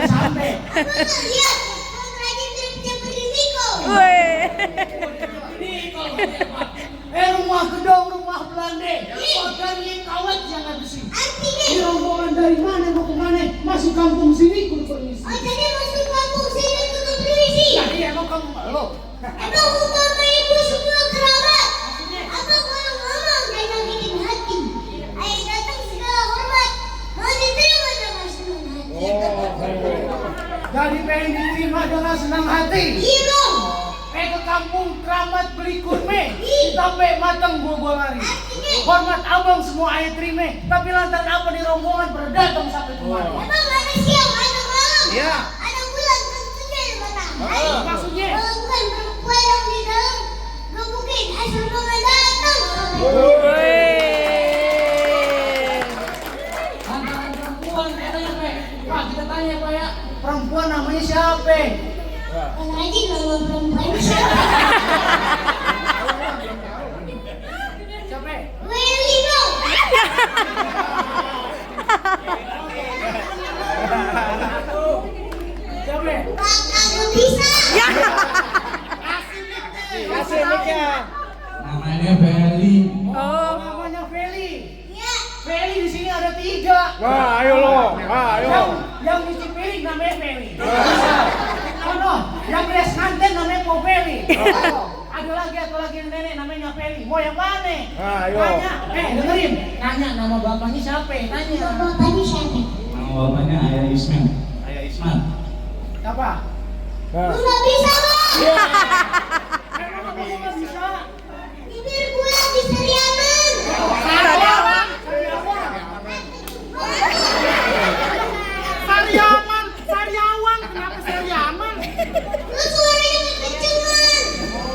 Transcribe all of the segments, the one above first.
sampai. Lihat, mau rajin seperti Niko. Rumah gedong, rumah Belanda. Makan yang kawat jangan besi. Ini rombongan dari mana mau kemana? Masuk kampung sini kudu permisi. Oh, jadi masuk kampung sini kudu permisi. Jadi emang kamu malu? Emang umpama ibu semua kerabat. Abang kalau ngomong jangan bikin hati. Ayo datang segala hormat. Mau diterima dengan senang hati. Jadi pengen diterima dengan senang hati. Iya dong. Ke kampung keramat beli kurme. Sampai matang gua lari. Hormat abang semua ayah terima. Tapi lantaran apa di rombongan berdatang sampai kemari? Emang ada siang, ada malam. Iya. Ada bulan, tentunya ada matahari. Maksudnya? Kalau bukan perempuan yang di dalam, gak mungkin asal bunga datang. Lantaran perempuan katanya Pak, kita tanya Pak ya. Perempuan namanya siapa? Kalau aja nama perempuan siapa? Siapa? Willy dong. Siapa? Pak, kamu bisa. Kasih niknya. Namanya Feli. Oh, namanya Feli. Ya. Feli di sini ada 3. Wah, ayo lo. Yang nyuci piring namanya Feli. Yang beres nganten namanya Po Feli. Ada lagi nenek namanya Feli. Mau yang mana? Ayo. Tanya. Dengerin. Tanya nama bapaknya siapa? Tanya. Bapaknya siapa? Nama bapaknya Ayah Ismail. Siapa? Lu gak bisa, Bang. Memang apa gua nggak bisa? Bibir bulan di Seriaman. Saryawan, kenapa Saryaman? Lu suaranya kekencengan.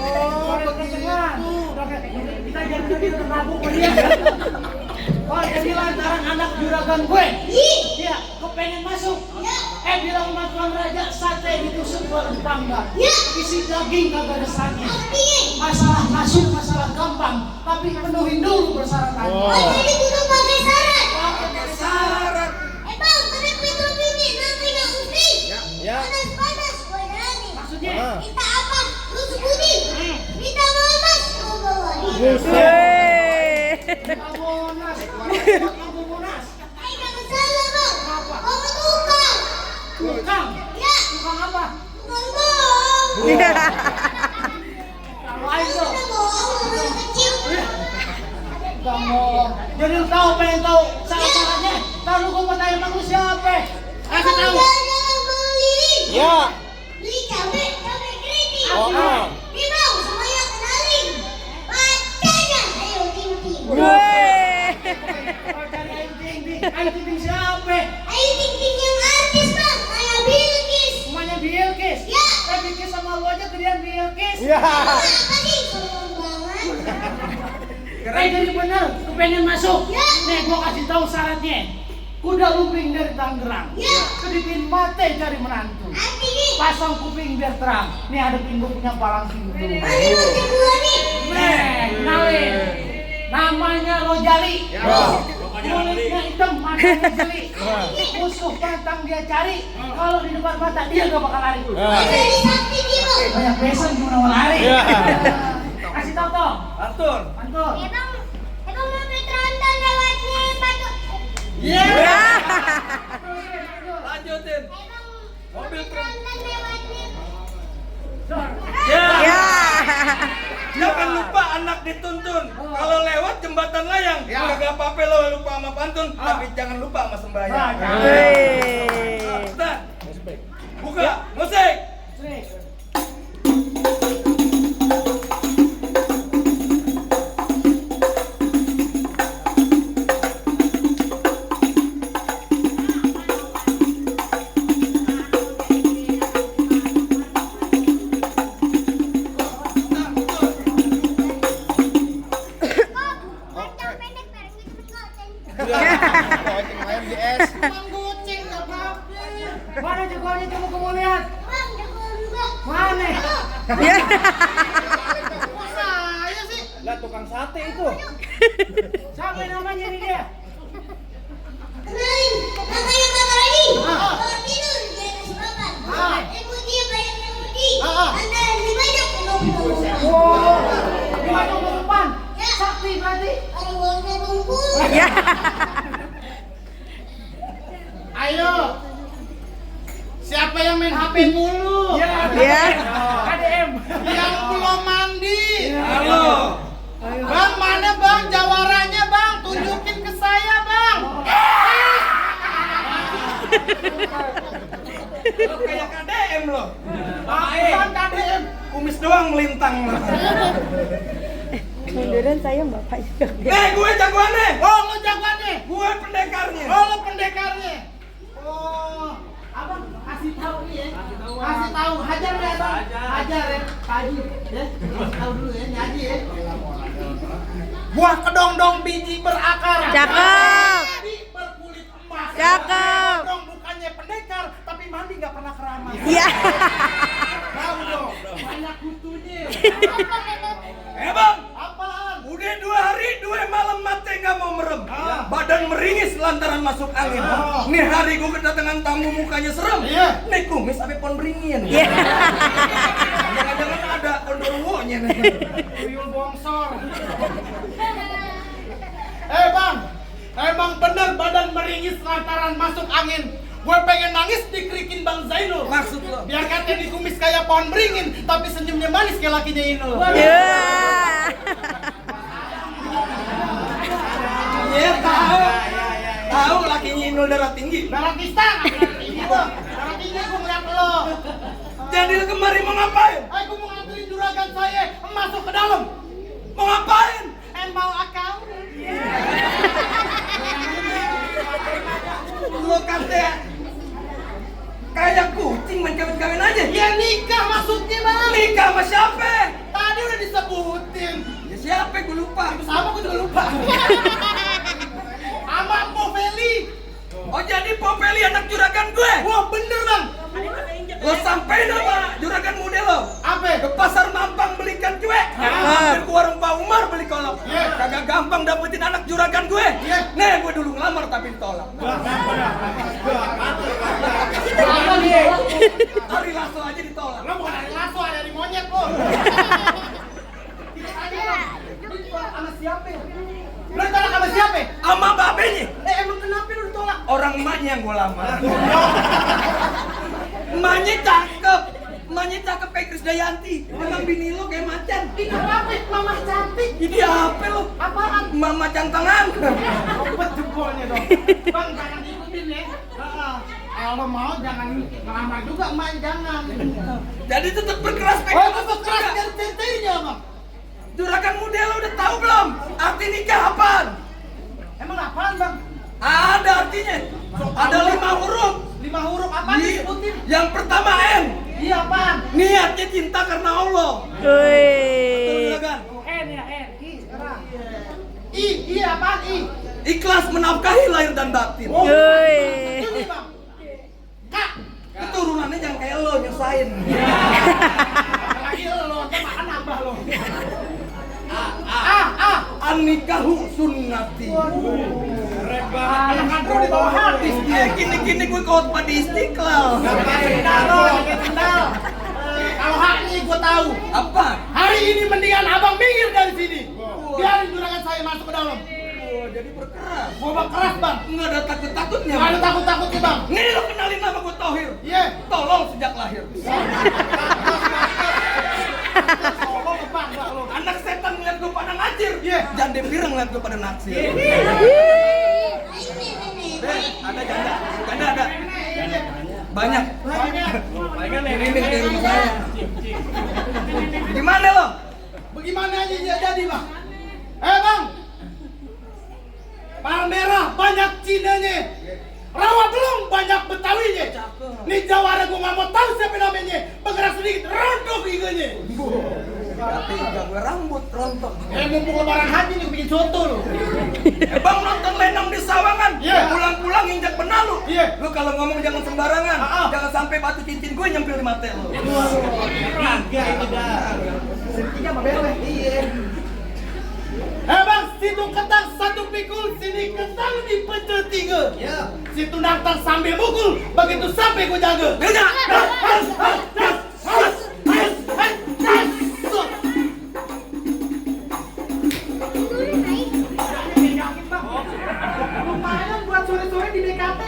Oh, kekencengan. Kita jangan tadi mabuk sama dia. Oh, jadi lantaran anak juragan gue. Iya, kepengen masuk. Bilang sama Tuan Raja, sate ditusuk baru ditambah. Isi daging kagak ada sate. Masalah masuk, masalah gampang. Tapi penuhin dulu persyaratan. Jadi kudu pakai syarat. Pakai syarat. Bang, kena Petro ini namanya Ufi. Ya. Panas-panas, gue nyanyi. Maksudnya? Minta apa? Lu sebutin. Minta Monas, gue bawa. Kamu Monas. Jangan salah, Bang. Kamu tukang. Tukang? Ya. Tukang apa? Tukang bohong. Kalau aja. Udah bohong, orang kecil. Kamu. Jadi lu tahu, pengen tahu salah-salahnya. Tahu gue mau tanya sama lu siapa? Kasih tahu. Jalan beli. Ya. Beli cabai keriting. Oh. Nih Bang, semuanya kenalin. Pacarnya. Ayo, ting-ting. Kalau cari Ayu Ting-ting siapa? Ayo ting-ting yang artis Bang, kayak Bilkis. Semuanya Bilkis. Ya. Bilkis sama lu aja gedean Bilkis. Ya. Apa sih sombong banget? Jadi bener, lu pengen masuk. Ya. Nih gua kasih tahu syaratnya. Kuda lumping dari Tangerang. Ya. Kedipin mate cari menantu. Arti nih. Pasang kuping biar terang. Nih ada pintu punya palang pintu. Ini macam gua nih. Kenalin. Namanya Rojali. Kulitnya hitam, matanya jeli. Musuh pantang dia cari. Kalau di depan mata dia gak bakal lari. Jadi sakti gitu. Banyak besan gimana mau lari. Kasih tau toh. Atur. Pantul. Emang mau Petronton lewatnya patut. Lanjutin. Emang Petronton lewatnya. Jangan lupa anak dituntun. Kalau lewat jembatan layang, kagak apa-apa lo lupa sama pantun, tapi jangan lupa sama sembahyang. Nah, buka musik. Main di es. goceng gak apa-apa. Mana jagoannya coba kamu lihat. Bang, jagoan gua. Mana? Saya sih. Lah tukang sate itu. Siapa namanya ini dia? Kenalin, namanya Kak Rani. Kalau tidur, dia Ayo. Siapa yang main HP mulu? Ya. KDM. Yang belum mandi. Halo. Bang, mana bang jawaranya bang? Tunjukin ke saya bang. Lo kayak KDM lo. Bang KDM. Kumis doang melintang. Munduran saya bapak juga. Gue jagoannya. Oh, lo jagoannya. Gue pendekarnya. Oh, lo pendekarnya. Oh, abang kasih tahu nih ya. Kasih tahu. Hajar ya bang. Hajar ya. Pagi ya. Kasih tahu dulu ya. Nyaji ya. Buah kedong-dong biji berakar. Cakep. Di berkulit emas. Cakep. Kedong bukannya pendekar, tapi mandi nggak pernah keramas. Iya. Tahu dong. Banyak kutunya. Bang. Apaan? Udah 2 hari 2 malam mati nggak mau merem. Badan meringis lantaran masuk angin. Nih hari gue kedatangan tamu mukanya serem. Iya. Nih kumis sampai pohon beringin. Iya. Jangan-jangan ada kondorowonya nih. Tuyul bongsor. Bang, emang bener badan meringis lantaran masuk angin. Gue pengen nangis dikerikin Bang Zainul. Maksud lo? Biar katanya dikumis kayak pohon beringin, tapi senyumnya manis kayak lakinya Inul. Iya. Iya tahu. Tahu lakinya Inul darah tinggi. Darah pistang, darah tinggi lo. Darah tinggi gue ngeliat lo. Jadi lo kemari mau ngapain? Gue mau nganterin juragan saya masuk ke dalam. Mau ngapain? Mau akau. Lo kata kayak kucing main kawin-kawin aja. Ya nikah maksudnya bang. Nikah sama siapa? Tadi udah disebutin. Ya siapa? Gue lupa. Sama gue juga lupa. Sama Po Feli. Oh jadi Popeli anak juragan gue? Wah bener bang. Lo sampein sama juragan muda lo? Apa? Ke pasar Mampang beli ikan cuek, hampir ke warung Pak Umar beli kolak. Kagak gampang dapetin anak juragan gue. Nih gue dulu ngelamar tapi ditolak. Hari lasso aja ditolak. Lo bukan dari lasso, ada dari monyet lo. Kita tanya bang, lu ditolak sama siapa? Lu ditolak sama siapa? Sama babenya. Emang kenapa lu ditolak? Orang emaknya yang gue lamar. Emaknya cakep. Emaknya cakep kayak Krisdayanti. Emang bini lo kayak macan. Ini apa? Mama cantik. Ini apa lo? Apaan? Mama cantangan. Kompet jempolnya dong. Bang jangan ikutin ya. Kalau mau jangan ngelamar juga emak jangan. Jadi tetap berkeras Oh pegang. tetap keras dari centenya bang. Juragan muda lo udah tahu belum? Arti nikah apaan? Emang apaan bang? Ada artinya. Ada 5 huruf. 5 huruf apa disebutin? Yang pertama N. Iya apaan? Niatnya cinta karena Allah. Betul Wih. juragan. N ya N. I sekarang. I iya apaan I? Ikhlas menafkahi lahir dan batin. Oh, Wih. ini bang. Kak. Keturunannya jangan kayak lo nyusahin. Lagi lo, makan nambah lo. An-nikahu sunnati. Anak di bawah hadis dia. Gini-gini gue khotbah di Istiqlal. Sendal lo, pakai sendal. Kalau hak ini gue tahu. Apa? Hari ini mendingan abang minggir dari sini. Biarin juragan saya masuk ke dalam. Oh, jadi berkeras. Gue bang keras bang. Nggak ada takut-takutnya. Gak ada takut-takutnya bang. Nih lo kenalin nama gue Tohir. Iya. Tolol sejak lahir. Tolong bang, enggak lo. Anak setan ngeliat gue pada ngajir. Jande pirang ngeliat gue pada naksir. Ada janda. Janda ada. Banyak. Ini di rumah saya. Gimana lo? Bagaimana aja dia jadi bang? Bang. Palmerah banyak Cinanya. Rawa belum banyak Betawinya. Nih Jawara gue nggak mau tahu siapa namanya. Bergerak sedikit rontok giganya. Berarti gak gue rambut rontok. Mumpung lebaran haji nih bikin soto lo. Bang nonton lenong di Sawangan. Iya. Pulang-pulang injak benalu. Iya. Lu kalau ngomong jangan sembarangan. Ah. Jangan sampai batu cincin gue nyempil di mata lu. Tiga itu dah. Tiga mah beleh. Iya. Bang, situ ketang satu pikul, sini ketang dipecah 3. Iya. Situ nantang sambil mukul, begitu sampai gue jaga. Beda. Lumayan buat sore-sore di BKT.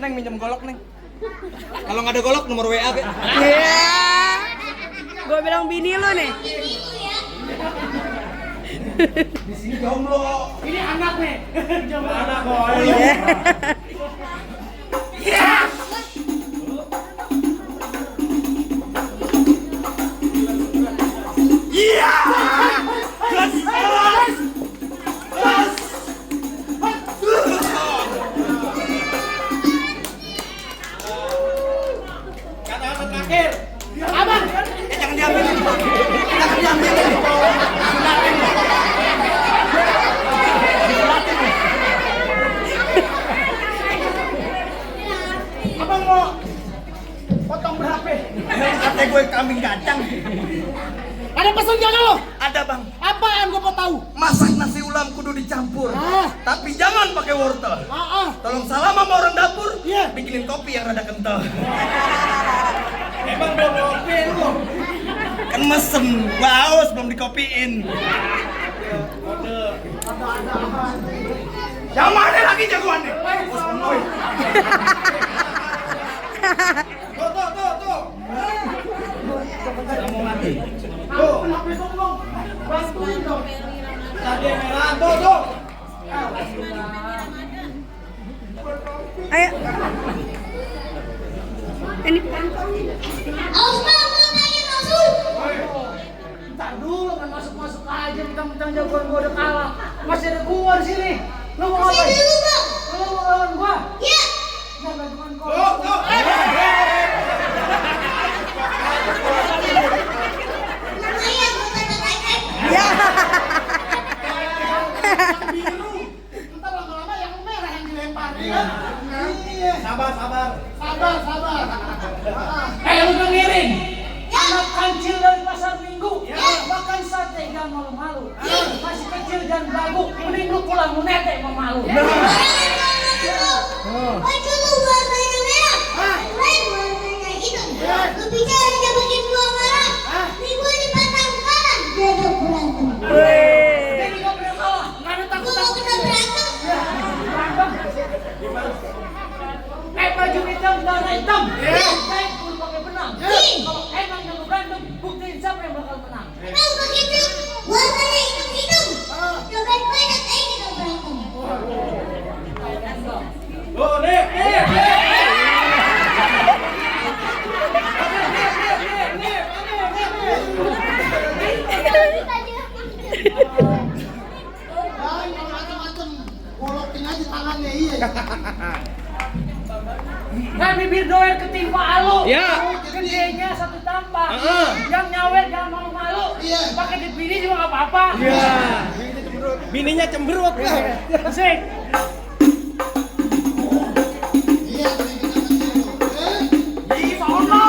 Neng minjem golok Neng. Kalau nggak ada golok nomor WA be. Iya. Gua bilang bini lo nih. Ibu ya. Di sini jomblo. Ini anak nih. Coba anak Iya. Iya. Gas. Kata-kata terakhir. Abang. Jangan diambil. Jangan diambil. Abang mau potong berapa? Kata gue kambing kacang. Ada pesan jangan lo? Ada bang. Apa yang gue mau tahu? Masak nasi ulam kudu dicampur. Tapi jangan pakai wortel. Tolong salam sama orang dapur. Iya. Bikinin kopi yang rada kental. Emang belum kopi lu? Kan mesem, gua haus belum dikopiin. Yang mana lagi jagoannya? Tuh. Kamu mati. Tuh, kenapa itu bang? Bantuin dong. Tadi merah, tuh. Ayo. Ini Awas bang, mau tanya masuk. Ntar dulu kan masuk aja, mentang-mentang jagoan gua udah kalah. Masih ada gua di sini. Lu mau Masih ngapain? dulu bang. Lu mau lawan gua? Ya. Jangan dengan gua. Tuh. Lumayan buat kata-kata. ya. Ntar lama-lama yang merah yang dilempar. Iya. Sabar. Sabar. Lu dengerin. Anak kancil dari pasar minggu. Makan sate jangan malu-malu. Masih kecil jangan belagu. Mending lu pulang lu netek sama malu. Baju lu warnanya merah. Lain warnanya hitam. Lu bicara aja bikin gua marah. Nih gua dipasang kanan. Dia udah berantem. Wih. Jadi gak boleh kalah. Gak ada Gua takut. mau kena berantem. Baju hitam, darah hitam. Baik pun pakai benang. Kalau emang yang berantem, buktiin siapa yang bakal menang. Kenapa begitu? Warnanya hitam-hitam. Cobek banget kita berantem. Nah, bibir doer ketimpa alu. Ya. Gedenya satu tampak. Yang nyawer jangan malu-malu. Pakai di bini juga nggak apa-apa. Bininya cemberut. Asik. Di sono.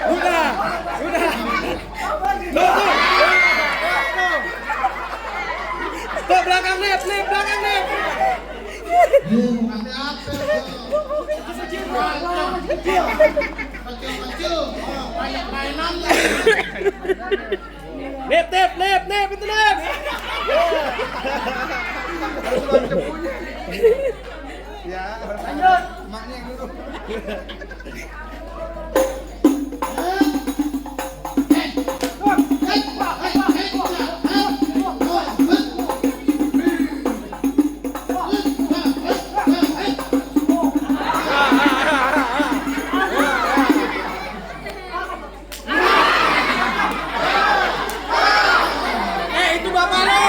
Udah. Tuh belakang nih. Nip, itu nip. Lanjut. Itu bapak lo.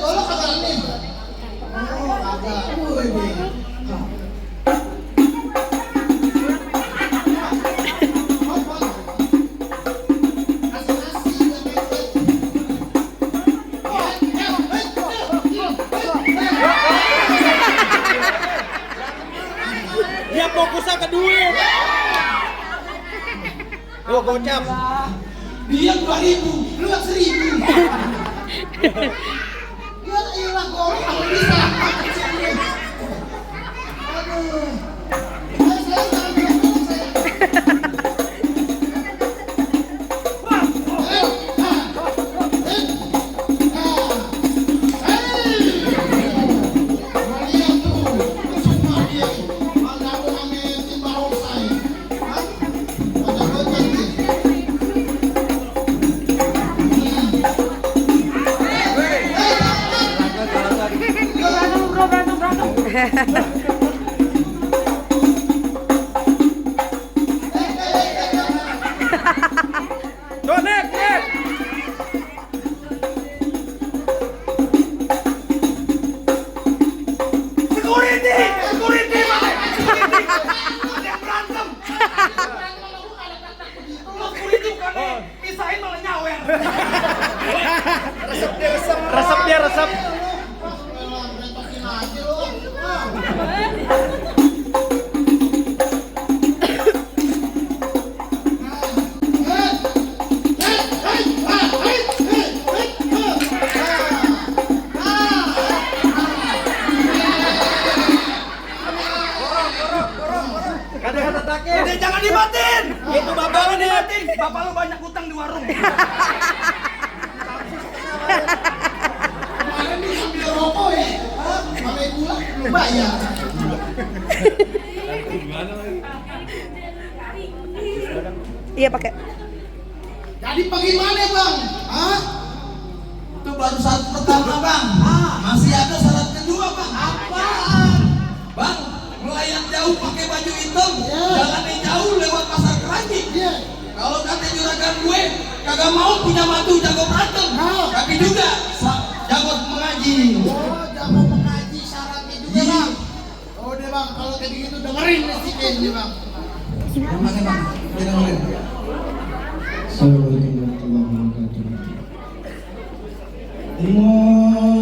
Golok kagak nih. Oh, kagak. Wih. Dia fokusnya ke duit. Gua gocap. Dia 2.000, lu 1.000. Ya iyalah golok kalau bisa. Aduh. Saya jangan bilang golok saya. Nek. Security, Pak. Ada yang berantem. Lu security bukan misahin malah nyawer. Resep. Udah jangan dibatin. Itu bapak lu dibatin. Bapak lu banyak utang di warung. Kemarin nih ambil rokok ya. Pakai gula lu bayar. Iya pakai. Jadi bagaimana bang? Hah? Itu baru syarat pertama bang. Masih ada syarat kedua bang. Apaan? Bang, melayang jauh pakai baju hitam, jalannya jauh lewat pasar Keranji. Kalau kata juragan gue, kagak mau punya matu jago berantem, tapi juga jago mengaji. Oh, jago mengaji syaratnya juga bang. Oh deh bang, kalau kayak gitu dengerin nih ini bang. Gimana bang? Dengerin. Assalamualaikum warahmatullahi wabarakatuh.